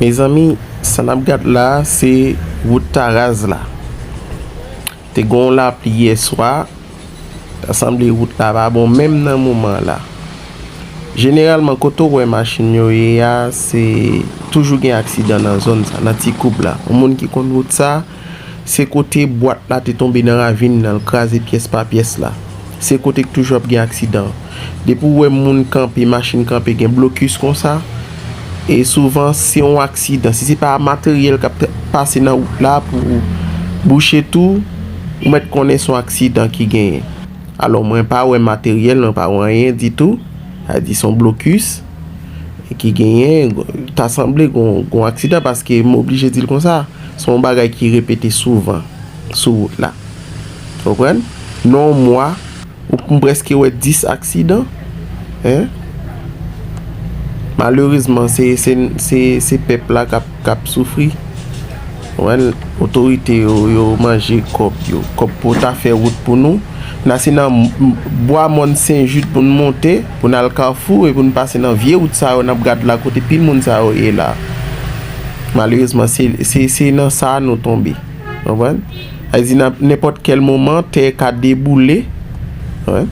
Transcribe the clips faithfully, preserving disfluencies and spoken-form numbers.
Mezanmi, sa n ap gad la, se wout Taraz la. Te gen yon lapli yè swa, ta sanble wout la pa bon menm nan moman la. Jeneralman, kote w wè machin yo ye a, se toujou gen aksidan nan zòn sa, nan Ti Koub la. Yon moun ki konn wout sa, se kote bwat la te tonbe nan ravin nan, l kraze pyès pa pyès la. Se kote k toujou ap gen aksidan. Depi w wè moun kanpe, machin kanpe, gen blokis konsa, e souvan se yon aksidan. Si se pa materyèl k ap t-, pase nan wout la pou bouche tou, ou mèt konnen se yon aksidan ki genyen. Alò, mwen pa wè materyèl, mwen pa wè anyen ditou. Sa di se yon blokis ki genyen, ta sanble gon, gon aksidan paske m oblije di l konsa. Se yon bagay ki repete souvan sou wout la. Ou konprann? Nan yon mwa, ou, m prèske wè dis aksidan. Hein? Malerezman, se, se, se, se pèp la k ap, k ap soufri. Ou konprann? Otorite yo, yo manje kòb yo. Kòb pou ta fè wout pou nou. N a se nan m-, m-, bwa mòn Sen Jid pou n monte, pou n al Kafou, e pou n pase nan vye wout sa yo n ap gad la, kote pil moun sa yo ye la. Malerezman, se, se, se nan sa nou tonbe. Konprann? Sa vle di, nan nenpòt kèl moman, tè ka deboule. Wi.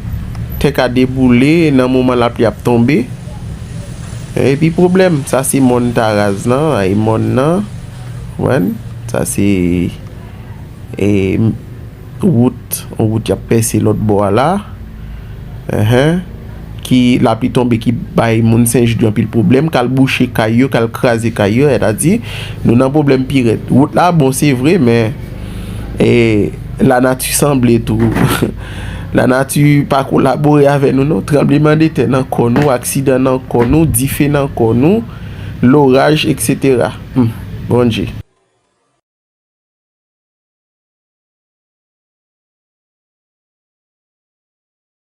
Tè ka deboule nan moman lapli ap tonbe. Epi pwoblèm, sa se mòn Taraz lan, ay mòn nan. Konprann? Sa se, e, wout, yon wout y ap pèse lòt bò a la. Enhen. Ki lapli tonbe, ki bay moun Sen Jid yo anpil pwoblèm, k al bouche kay yo, k al kraze kay yo, sètadi, nou nan pwoblèm pi rèd. Wout la bon, se vre, men, e, lanati sanble tou. Lanati pa kolabore avè nou, non. Tranblemanntè nan kò nou, aksidan nan kò nou, dife nan kò nou, loraj, etsetera. Hmm, Bondye.